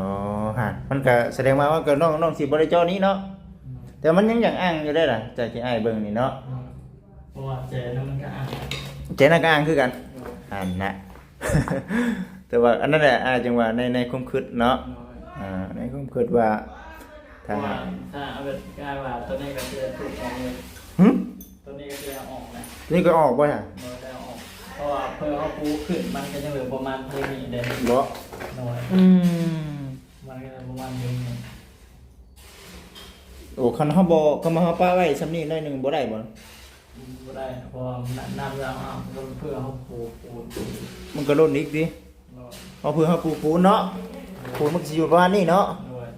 ຮະ ມັນກະສະແດງວ່າ ມັນກະ ນ້ອງ ນ້ອງຊິບໍ່ໄດ້ເຈາະນີ້ເນາະ ໂດຍ ແຕ່ມັນຍັງຢາກອ້າງຢູ່ເດ້ລະ ຈາກທີ່ອ້າຍເບິ່ງນີ້ເນາະ ໂດຍ ເພາະວ່າແຈນັ້ນມັນກະອ້າງ ແຈນັ້ນກະອ້າງຄືກັນ ໂດຍ ຫັ້ນນະ ແຕ່ວ່າອັນນັ້ນແຫຼະ ອ້າຍຈຶ່ງວ່າໃນ ໃນຄວາມຄິດເນາະ ໂດຍ ອ່າ ໃນຄວາມຄິດວ່າ ຖ້າ ເພາະວ່າ ຫາກ ຖ້າເອົາແບບງ່າຍວ່າ ຕົວນີ້ກະຊິໄດ້ຖືກອອກເລີຍ ຫຶ? ຕົວນີ້ກະຊິໄດ້ເອົາອອກນະ ຕົວນີ້ກະເອົາອອກບໍ່ຫະ? ໂດຍ ໄດ້ເອົາອອກ ເພາະວ່າເພື່ອເຮົາປູຂຶ້ນ ມັນກະຍັງເຫຼືອປະມານເທົ່ານີ້ເດ້ ບໍ່? ໂດຍ ອືມ ມັນກະເຫຼືອປະມານເທົ່ານີ້ ໂອ້ ຄັນເຮົາບໍ່ ຄັນວ່າເຮົາປະໄວ້ຊ່ຳນີ້ໜ້ອຍໜຶ່ງບໍ່ໄດ້ບໍ່? ອືມ ບໍ່ໄດ້ ເພາະວ່ານ້ຳ ນ້ຳລາວເຮົາ ເພື່ອເຮົາປູປູນ ມັນກະລົ້ນອີກຕິ? ໂດຍ ເອົາ ເພື່ອເຮົາປູປູນເນາະ ໂດຍ ປູນມັນກະຊິຢູ່ປະມານນີ້ເນາະ ໂດຍ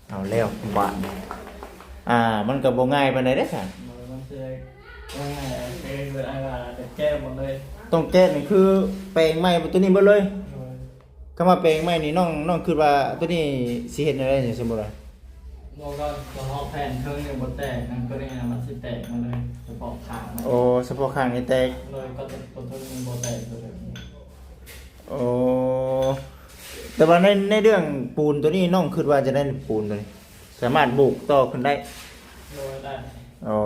ເອົາແລ້ວບາດນີ້ ອ່າ ມັນກະບໍ່ງ່າຍປານໃດເດ້ຊະ ໂດຍ ມັນຊິ ເອີ ເອີ ເອີ ແກ້ໝົດເລີຍ ຕ້ອງແກ້ນີ້ຄືແປງໃໝ່ຕົວນີ້ເບິດເລີຍ ໂດຍ ຄຳວ່າແປງໃໝ່ນີ້ ນ້ອງ ນ້ອງຄິດວ່າຕົວນີ້ຊິເຮັດແນວໃດນີ້ ສົມມຸດວ່າ ບໍ່ ກະ ກະເພາະແຜ່ນເທິງນີ້ບໍ່ແຕກນະ ຕົວນີ້ນະມັນຊິແຕກໝົດເລີຍ ສະເພາະຂ້າງມັນ ໂອ້ ສະເພາະຂ້າງນີ້ແຕກ ໂດຍ ກະຕົວເທິງນີ້ບໍ່ແຕກ ຕົວເທິງນີ້ ໂອ້ ແຕ່ວ່າໃນ ໃນເລື່ອງປູນຕົວນີ້ ນ້ອງຄິດວ່າຈະໄດ້ປູນຕົວນີ້ ສາມາດໂບກຕໍ່ຂຶ້ນໄດ້ ໂດຍ ໄດ້ ອໍ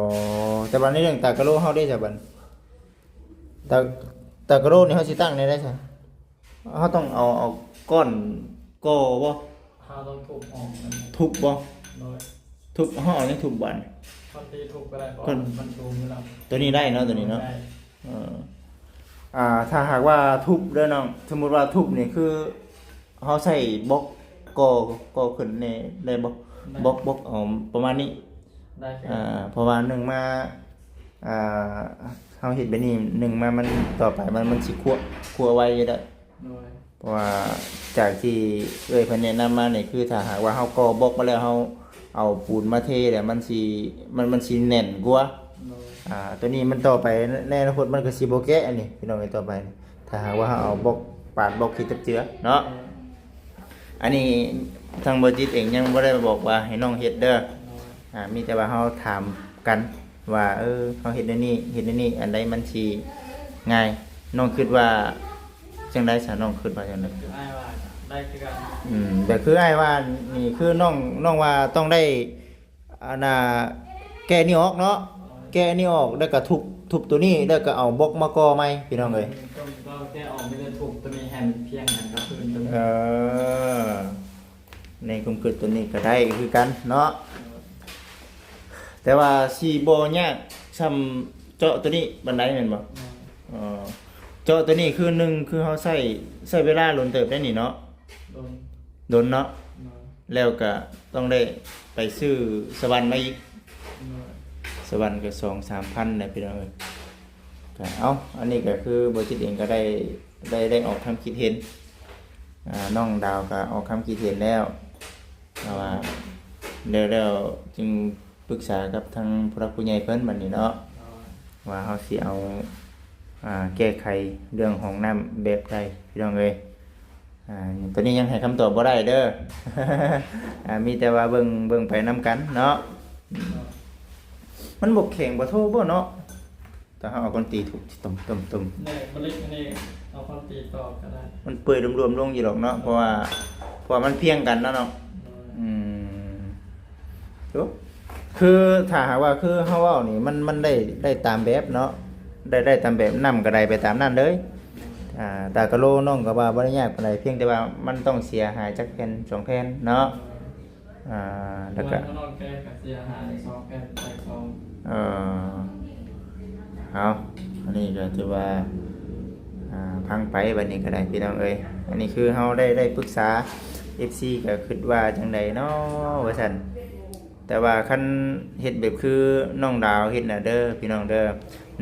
ແຕ່ວ່າໃນເລື່ອງຕາກະໂລເຮົາເດ້ຊະບັດ ຕາ ຕາກະໂລນີ້ເຮົາຊິຕັ້ງແນວໃດຊະ? ເຮົາຕ້ອງເອົາ ເອົາກ້ອນກໍ່ບໍ່? ເຮົາຕ້ອງທຸບອອກ ທຸບບໍ່? ໂດຍ ທຸບ ເຮົາເອົາຫຍັງທຸບບາດນີ້? ຄັນຕີທຸບກະໄດ້ ເພາະວ່າມັນສູງຢູ່ແລ້ວ ຕົວນີ້ໄດ້ເນາະ ຕົວນີ້ເນາະ ໄດ້ ເອີ ອ່າ ຖ້າຫາກວ່າທຸບເດີນ້ອງ ສົມມຸດວ່າທຸບນີ້ຄື ເຮົາໃຊ້ບລັອກກໍ່ ກໍ່ຂຶ້ນແດ່ໄດ້ບໍ່? ໄດ້ ບລັອກ ບລັອກ ເອົາປະມານນີ້ ໄດ້ ອ່າ ເພາະວ່າໜຶ່ງມາ ອ່າ ເຮົາເຮັດແບບນີ້ ໜຶ່ງມາມັນ ຕໍ່ໄປມັນ ມັນຊິຂົ້ວ ຂົ້ວໄວຢູ່ແລ້ວ ໂດຍ ເພາະວ່າຈາກທີ່ເອື້ອຍເພິ່ນແນະນຳມານີ້ ຄືຖ້າຫາກວ່າເຮົາກໍ່ບລັອກມາແລ້ວ ເຮົາເອົາປູນມາເທແລ້ວ ມັນຊິ ມັນ ມັນຊິແໜ້ນກວ່າ ໂດຍ ອ່າ ຕົວນີ້ມັນຕໍ່ໄປໃນອະນາຄົດມັນກະຊິບໍ່ແກະ ອັນນີ້ພີ່ນ້ອງເອີຍ ຕໍ່ໄປ ຖ້າຫາກວ່າເຮົາເອົາບລັອກ ປາດບລັອກຂີ້ຕົກເຈື່ອເນາະ ອັນນີ້ທາງບໍ່ຈິດເອງຍັງບໍ່ໄດ້ບອກວ່າໃຫ້ນ້ອງເຮັດເດີ ໂດຍ ອ່າ ມີແຕ່ວ່າເຮົາຖາມ ກັນວ່າ ເອີ ເຮົາເຮັດແນວນີ້ ເຮັດແນວນີ້ ອັນໃດມັນຊິງ່າຍ? ນ້ອງຄິດວ່າຈັ່ງໃດຊະ? ນ້ອງຄິດວ່າຈັ່ງໃດ? ຄືອ້າຍວ່າໄດ້ຄືກັນ. ອືມ ແຕ່ຄືອ້າຍວ່ານີ້ ຄືນ້ອງ ນ້ອງວ່າຕ້ອງໄດ້ ອັນນ່າ ແກະນີ້ອອກເນາະ, ແກະນີ້ອອກ ແລ້ວກໍທຸບ ທຸບໂຕນີ້ ແລ້ວກໍເອົາບລັອກມາກໍ່ໃໝ່ ພີ່ນ້ອງເອີຍ. ອືມ ຕ້ອງ ຕ້ອງແກະອອກ ມີແຕ່ທຸບໂຕນີ້ໃຫ້ມັນພຽງກັນກັບພື້ນໂຕນີ້. ເອີ ໃນຄວາມຄິດໂຕນີ້ກໍໄດ້ຄືກັນເນາະ, แต่ว่าสิบ่ยากส่ำเจาะตัวนี้ปานใดแม่นบ่? แม่น. อ๋อ เจาะตัวนี้คือหนึ่ง คือเฮาใช้ ใช้เวลาโดนเติบได้นี่เนาะ. โดน โดนเนาะ. โดน แล้วก็ต้องได้ไปซื้อสว่านมาอีก. โดน สว่านก็สองสามพันนะพี่น้องเอ้ย. ก็ เอ้า อันนี้ก็คือบ่าวจิตเองก็ได้ ได้ ได้ออกความคิดเห็น อ่า น้องดาวก็ออกความคิดเห็นแล้ว แต่ว่า แล้ว แล้วจึงปรึกษากับทางผู้หลักผู้ใหญ่เพิ่นบัดนี้เนาะ ว่าเฮาสิเอา อ่า แก้ไขเรื่องห้องน้ำแบบใด พี่น้องเอ้ย. ອ່າ ຕອນນີ້ຍັງໃຫ້ຄຳຕອບບໍ່ໄດ້ເດີ ອ່າ ມີແຕ່ວ່າເບິ່ງ ເບິ່ງໄປນຳກັນເນາະ. ມັນບໍ່ແຂງບໍ່ໂທບໍ່ເນາະ ແຕ່ເຮົາເອົາກ້ອນຕີທຸບ ຕົມໆໆ ແນ່ ບໍ່ເຫຼັກອັນນີ້ເອົາກ້ອນຕີຕອກກໍໄດ້ ມັນເປື່ອຍລວມໆລົງຢູ່ດອກເນາະ ເພາະວ່າ ເພາະວ່າມັນພຽງກັນເນາະ ເນາະ. ໂດຍ ອືມ ໂອ້ ຄືຖ້າຫາກວ່າຄືເຮົາເວົ້ານີ້ ມັນ ມັນໄດ້ ໄດ້ຕາມແບບເນາະ ໄດ້ ໄດ້ຕາມແບບ ນ້ຳກໍໄດ້ໄປຕາມນັ້ນເລີຍ. ອ່າ ຕາກະໂລນ້ອງກໍວ່າບໍ່ໄດ້ຍາກປານໃດ ພຽງແຕ່ວ່າມັນຕ້ອງເສຍຫາຍຈັກແຜ່ນສອງແຜ່ນເນາະ. ອ່າ ແລ້ວກໍ ເພາະວ່ານ້ອງແກກໍເສຍຫາຍສອງແຜ່ນ ແຕກສອງ ເອີ ເອົາ ອັນນີ້ກໍຖືວ່າ ອ່າ ພັງໄປບັດນີ້ກໍໄດ້ ພີ່ນ້ອງເອີຍ. ອັນນີ້ຄືເຮົາໄດ້ ໄດ້ປຶກສາ ເອັຟຊີ ກໍຄິດວ່າຈັ່ງໃດເນາະວ່າຊັ້ນ. ແຕ່ວ່າຄັນເຮັດແບບຄືນ້ອງດາວເຮັດນະເດີ ພີ່ນ້ອງເດີ,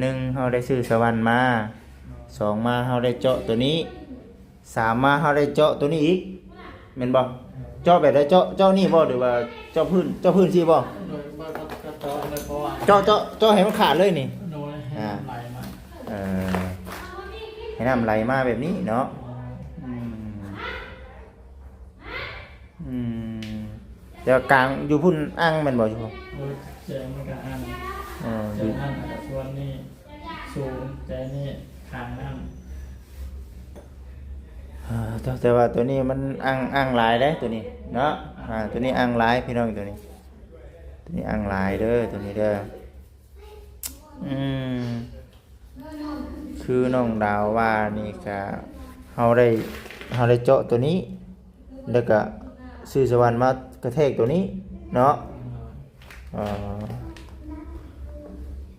ໜຶ່ງ ເຮົາໄດ້ຊື້ສະຫວັນມາ, ສອງ ມາ ເຮົາໄດ້ເຈາະໂຕນີ້, ສາມ ມາ ເຮົາໄດ້ເຈາະໂຕນີ້ອີກ ແມ່ນບໍ່? ເຈາະແບບໃດ? ເຈາະ ເຈາະນີ້ບໍ່ ຫຼືວ່າເຈາະພື້ນ? ເຈາະພື້ນຊີ້ບໍ່? ໂດຍ ບໍ່ ກໍ ກໍເຈາະເລີຍ ເພາະວ່າ ເຈາະ ເຈາະ ເຈາະໃຫ້ມັນຂາດເລີຍນີ້. ໂດຍ ໃຫ້ ອ່າ ມັນໄຫຼມາ. ເອີ ໃຫ້ນ້ຳໄຫຼມາແບບນີ້ເນາະ. ອືມ ອືມ ແຕ່ວ່າກາງຢູ່ພຸ້ນອ່າງແມ່ນບໍ່? ຢູ່ ເອີ ແຈມັນກໍອ່າງ ເອີ ແຈ ຢູ່ ອ່າງ ແລ້ວກໍສ່ວນນີ້ສູງ ແຈນີ້ຂ້າງນ້ຳ. ເອີ ແຕ່ ແຕ່ວ່າໂຕນີ້ມັນອ່າງ ອ່າງຫຼາຍເດ້ໂຕນີ້ເນາະ. ອ່າ ອ່າ ໂຕນີ້ອ່າງຫຼາຍພີ່ນ້ອງ ໂຕນີ້ ໂຕນີ້ອ່າງຫຼາຍເດີ ໂຕນີ້ເດີ. ອືມ ຄືນ້ອງດາວວ່ານີ້ກະ ເຮົາໄດ້ ເຮົາໄດ້ເຈາະໂຕນີ້ ແລ້ວກະຊື້ສະຫວັນມາກະແທກໂຕນີ້ເນາະ. ເອີ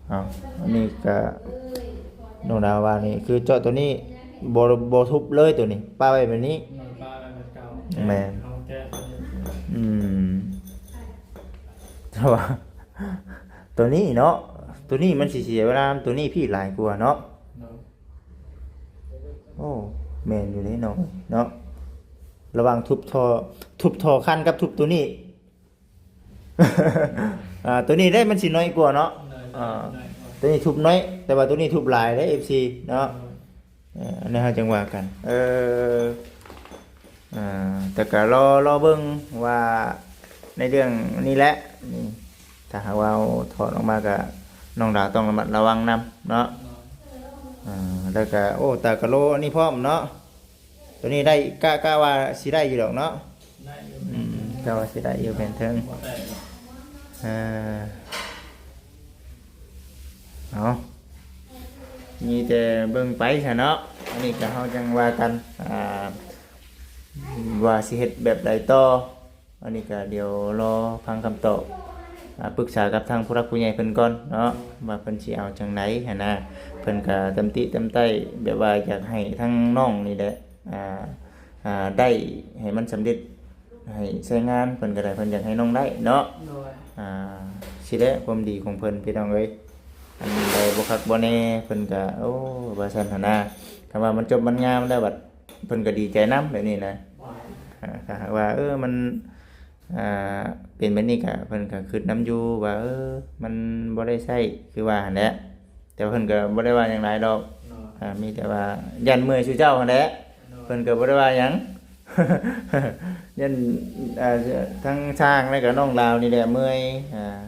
ເອົາ ອັນນີ້ກະ ນ້ອງດາວວ່ານີ້ ຄືເຈາະໂຕນີ້ ບໍ່ ບໍ່ທຸບເລີຍໂຕນີ້ ປະໄວ້ແບບນີ້. ມັນປະໄວ້ແບບເກົ່າ. ແມ່ນ ເຮົາແກະໂຕນີ້. ອືມ ແຕ່ວ່າ ໂຕນີ້ເນາະ ໂຕນີ້ມັນຊິເສຍເວລາ ໂຕນີ້ພີ້ຫຼາຍກວ່າເນາະ. ໂດຍ ໂອ້ ແມ່ນຢູ່ເດ້ນ້ອງເນາະ ລະຫວ່າງທຸບທໍ່ ທຸບທໍ່ຄັນກັບທຸບໂຕນີ້ ອ່າ ໂຕນີ້ເດ້ມັນຊິໜ້ອຍກວ່າເນາະ. ໂດຍ ອ່າ ໂຕນີ້ທຸບໜ້ອຍ ແຕ່ວ່າໂຕນີ້ທຸບຫຼາຍເດ້ ເອັຟຊີ ເນາະ. ໂດຍ ເອີ ອັນນີ້ເຮົາຈັ່ງວ່າກັນ ເອີ ອ່າ ແຕ່ກໍລໍ ລໍເບິ່ງວ່າໃນເລື່ອງນີ້ແຫຼະ ນີ້ ຖ້າຫາກວ່າເອົາຖອດອອກມາກໍ ນ້ອງດາວຕ້ອງລະມັດລະວັງນຳເນາະ. ໂດຍ ອ່າ ແລ້ວກໍ ໂອ້ ຕາກະໂລອັນນີ້ພ້ອມເນາະ ໂຕນີ້ໄດ້ ກະ ກະວ່າຊິໄດ້ຢູ່ດອກເນາະ. ໄດ້ຢູ່ ອືມ ກະວ່າຊິໄດ້ຢູ່ແຜ່ນເທິງ ບໍ່ແຕກດອກ. ເອີ ເອົາ ມີແຕ່ເບິ່ງໄປຊະເນາະ ອັນນີ້ກໍເຮົາຈັ່ງວ່າກັນ ອ່າ ວ່າຊິເຮັດແບບໃດຕໍ່. ອັນນີ້ກໍດຽວລໍຟັງຄຳຕອບ ອ່າ ປຶກສາກັບທາງຜູ້ຫຼັກຜູ້ໃຫຍ່ເພິ່ນກ່ອນເນາະ ວ່າເພິ່ນຊິເອົາຈັ່ງໃດຫັ້ນນະ. ເພິ່ນກໍຕຳຕິຕຳໄຕ້ ແບບວ່າຢາກໃຫ້ທາງນ້ອງນີ້ແຫຼະ ອ່າ ອ່າ ໄດ້ໃຫ້ມັນສຳເລັດ ໃຫ້ໃຊ້ງານ ເພິ່ນກໍໄດ້ ເພິ່ນຢາກໃຫ້ນ້ອງໄດ້ເນາະ. ໂດຍ ອ່າ ຊີ້ແຫຼະຄວາມດີຂອງເພິ່ນ ພີ່ນ້ອງເອີຍ. ອັນໃດບໍ່ຄັກບໍ່ແນ່ ເພິ່ນກໍ ໂອ້ ວ່າຊັ້ນຫັ້ນນະ. ຄັນວ່າມັນຈົບມັນງາມແລ້ວ ບັດເພິ່ນກໍດີໃຈນຳ ແບບນີ້ນະ. ໂດຍ ອ່າ ຖ້າຫາກວ່າ ເອີ ມັນ ອ່າ ເປັນແບບນີ້ກໍ ເພິ່ນກໍຄິດນຳຢູ່ວ່າ ເອີ ມັນບໍ່ໄດ້ໃຊ້ ຄືວ່າຫັ້ນແຫຼະ. ແຕ່ວ່າເພິ່ນກໍບໍ່ໄດ້ວ່າຫຍັງຫຼາຍດອກ. ໂດຍ ອ່າ ມີແຕ່ວ່າຢ້ານເມື່ອຍສູ່ເຈົ້າຫັ້ນແຫຼະ. ໂດຍ ເພິ່ນກໍບໍ່ໄດ້ວ່າຫຍັງ ຢ້ານ ອ່າ ທັງຊ່າງ ແລ້ວກໍນ້ອງດາວນີ້ແຫຼະເມື່ອຍ. ອ່າ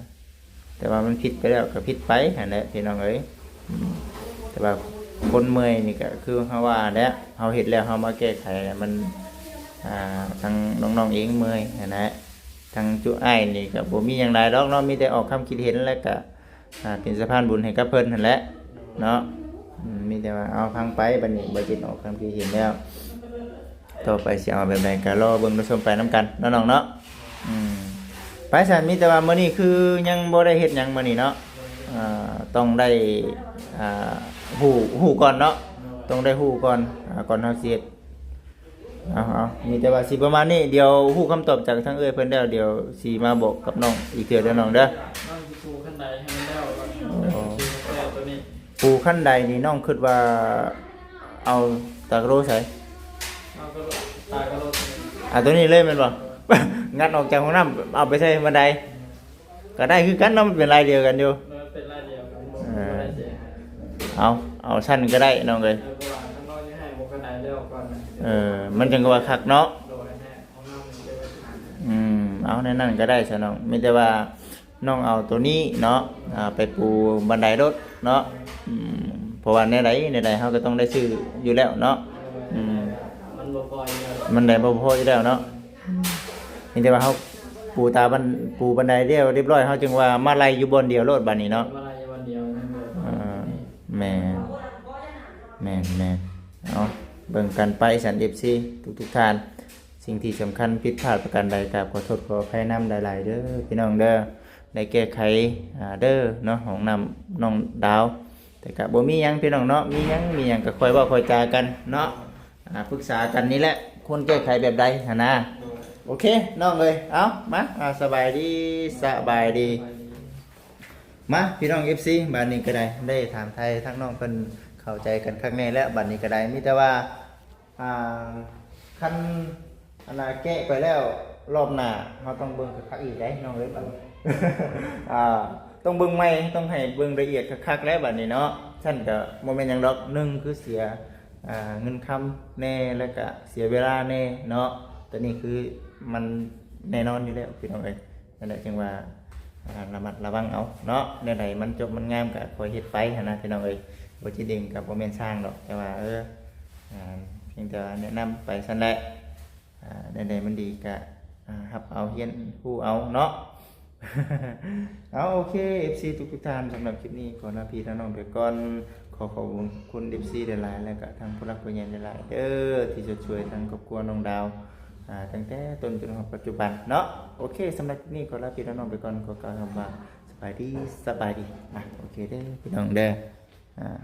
ແຕ່ວ່າມັນຜິດໄປແລ້ວກໍຜິດໄປຫັ້ນແຫຼະພີ່ນ້ອງເອີຍ. ອືມ ແຕ່ວ່າຄົນເມື່ອຍນີ້ກໍຄືເຮົາວ່າແຫຼະ ເຮົາເຮັດແລ້ວເຮົາມາແກ້ໄຂ ມັນ ອ່າ ທາງນ້ອງໆເອງເມື່ອຍຫັ້ນແຫຼະ. ທາງຈຸອ້າຍນີ້ກໍບໍ່ມີຫຍັງຫຼາຍດອກເນາະ ມີແຕ່ອອກຄຳຄິດເຫັນ ແລ້ວກໍ ອ່າ ເປັນສະພານບຸນໃຫ້ກັບເພິ່ນຫັ້ນແຫຼະເນາະ. ອືມ ມີແຕ່ວ່າເອົາຟັງໄປ ບັດນີ້ບໍ່ຈິດອອກຄຳຄິດເຫັນແລ້ວ ຕໍ່ໄປຊິເອົາແບບໃດກໍລໍເບິ່ງລໍຊົມໄປນຳກັນເນາະນ້ອງເນາະ. ອືມ ໄປຊັ້ນ ມີແຕ່ວ່າມື້ນີ້ຄືຍັງບໍ່ໄດ້ເຮັດຫຍັງມື້ນີ້ເນາະ. ອ່າ ຕ້ອງໄດ້ ອ່າ ຮູ້ ຮູ້ກ່ອນເນາະ ຕ້ອງໄດ້ຮູ້ກ່ອນ ອ່າ ກ່ອນເຮົາຊິເຮັດ. ເອົາ ເອົາ ມີແຕ່ວ່າຊິປະມານນີ້ ດຽວຮູ້ຄຳຕອບຈາກທາງເອື້ອຍເພິ່ນແລ້ວ ດຽວຊິມາບອກກັບນ້ອງອີກເທື່ອເດີນ້ອງເດີ. ນ້ອງຊິປູຂັ້ນໄດໃຫ້ມັນແລ້ວກ່ອນ ໂອ້ ຊິປູແຕ່ຕົວນີ້ ປູຂັ້ນໄດນີ້ນ້ອງຄິດວ່າເອົາຕາກະໂລໃສ? ເອົາຕາກະໂລ ຕາກະໂລຕົວນີ້ ອ່າ ຕົວນີ້ເລີຍແມ່ນບໍ່? ງັດອອກຈາກຫ້ອງນ້ຳ ເອົາໄປໃສ່ບັນໄດ ກໍໄດ້ຄືກັນເນາະ ມັນເປັນລາຍດຽວກັນຢູ່ ມັນເປັນລາຍດຽວກັນ ບໍ່ ເອີ ບໍ່ໄດ້ເສຍຫາຍ. ເອົາ ເອົາຊັ້ນກໍໄດ້ນ້ອງເອີຍ ເອີ ເພາະວ່າຂ້າງນອກຍັງໃຫ້ບໍ່ຂະໜາດແລ້ວກ່ອນນະ ເອີ ມັນຈັ່ງວ່າຄັກເນາະ ໂດຍ ໃຫ້ຫ້ອງນ້ຳມັນເປັນລັກສະນະ ອືມ ເອົາແນວນັ້ນກໍໄດ້ຊະນ້ອງ ມີແຕ່ວ່ານ້ອງເອົາໂຕນີ້ເນາະ ອ່າ ໄປປູບັນໄດໂລດເນາະ. ອືມ ເພາະວ່າແນວໃດແນວໃດເຮົາກໍຕ້ອງໄດ້ຊື້ຢູ່ແລ້ວເນາະ. ອືມ ມັນບໍ່ພໍຢູ່ແລ້ວ ມັນໄດ້ບໍ່ພໍຢູ່ແລ້ວເນາະ. ມີແຕ່ວ່າເຮົາປູຕາບັນ ປູບັນໄດແລ້ວຮຽບຮ້ອຍ ເຮົາຈຶ່ງວ່າມາໄລ່ຢູ່ບ່ອນດຽວໂລດບາດນີ້ເນາະ ມາໄລ່ຢູ່ບ່ອນດຽວ ເອີ ແມ່ນ ແມ່ນໆ. ເອົາ ເບິ່ງກັນໄປຊັ້ນ ເອັຟຊີ ທຸກໆທ່ານ ສິ່ງທີ່ສຳຄັນຜິດພາດປະການໃດ ກາບຂໍໂທດຂໍອະໄພນຳຫຼາຍໆເດີພີ່ນ້ອງເດີ ໄດ້ແກ້ໄຂ ອ່າ ເດີເນາະ ຫ້ອງນ້ຳນ້ອງດາວ. ແຕ່ກະບໍ່ມີຫຍັງພີ່ນ້ອງເນາະ ມີຫຍັງ ມີຫຍັງກໍຄ່ອຍເວົ້າຄ່ອຍຈາກັນເນາະ ອ່າ ປຶກສາກັນນີ້ແຫຼະ ຄວນແກ້ໄຂແບບໃດຫັ້ນນະ. ໂດຍ ໂອເຄນ້ອງເອີຍ ເອົາ ມາ ອ່າ ສະບາຍດີ ສະບາຍດີ. ມາ ພີ່ນ້ອງ ເອັຟຊີ ບາດນີ້ກໍໄດ້ ໄດ້ຖາມໄຖ່ທາງນ້ອງເພິ່ນ ເຂົ້າໃຈກັນຄັກແນ່ແລ້ວ ບາດນີ້ກໍໄດ້ ມີແຕ່ວ່າ ອ່າ ຄັນ ອັນນ່າ ແກະໄປແລ້ວ ລອບໜ້າເຮົາຕ້ອງເບິ່ງຄັກໆອີກເດ້ນ້ອງເອີຍ ບາດນີ້ ອ່າ ຕ້ອງເບິ່ງໃໝ່ ຕ້ອງໃຫ້ເບິ່ງລະອຽດຄັກໆແລ້ວບາດນີ້ເນາະ. ຊັ້ນກໍບໍ່ແມ່ນຫຍັງດອກ ໜຶ່ງຄືເສຍ ອ່າ ເງິນຄຳແດ່ ແລ້ວກະເສຍເວລາແດ່ເນາະ. ແຕ່ນີ້ຄືມັນແນ່ນອນຢູ່ແລ້ວພີ່ນ້ອງເອີຍ ນັ້ນແຫຼະ ຈຶ່ງວ່າ ອ່າ ລະມັດລະວັງເອົາເນາະ. ແນວໃດມັນຈົບມັນງາມກະຄ່ອຍເຮັດໄປຫັ້ນນະພີ່ນ້ອງເອີຍ. ບໍ່ຈິດເອງກະບໍ່ແມ່ນຊ່າງດອກ ແຕ່ວ່າ ເອີ ອ່າ ພຽງແຕ່ວ່າແນະນຳໄປຊັ້ນແຫຼະ. ອ່າ ແນວໃດມັນດີກະ ອ່າ ຮັບເອົາ ຮຽນຮູ້ເອົາເນາະ. ເອົາ ໂອເຄ ເອັຟຊີ ທຸກໆທ່ານ ສຳລັບຄລິບນີ້ຂໍລາພີ່ລານ້ອງໄປກ່ອນ. ຂໍຂອບຄຸນ ເອັຟຊີ ຫຼາຍໆ ແລະກະທາງຜູ້ຫຼັກຜູ້ໃຫຍ່ຫຼາຍໆເດີ ທີ່ຊ່ວຍທາງຄອບຄົວນ້ອງດາວ ອ່າ ຕັ້ງແຕ່ຕົ້ນຈົນຮອດປັດຈຸບັນເນາະ. ໂອເຄ ສຳລັບຄລິບນີ້ຂໍລາພີ່ລານ້ອງໄປກ່ອນ ຂໍກ່າວຄຳວ່າ ສະບາຍດີ ສະບາຍດີ. ອ່າ ໂອເຄເດີພີ່ນ້ອງເດີ ອ່າ.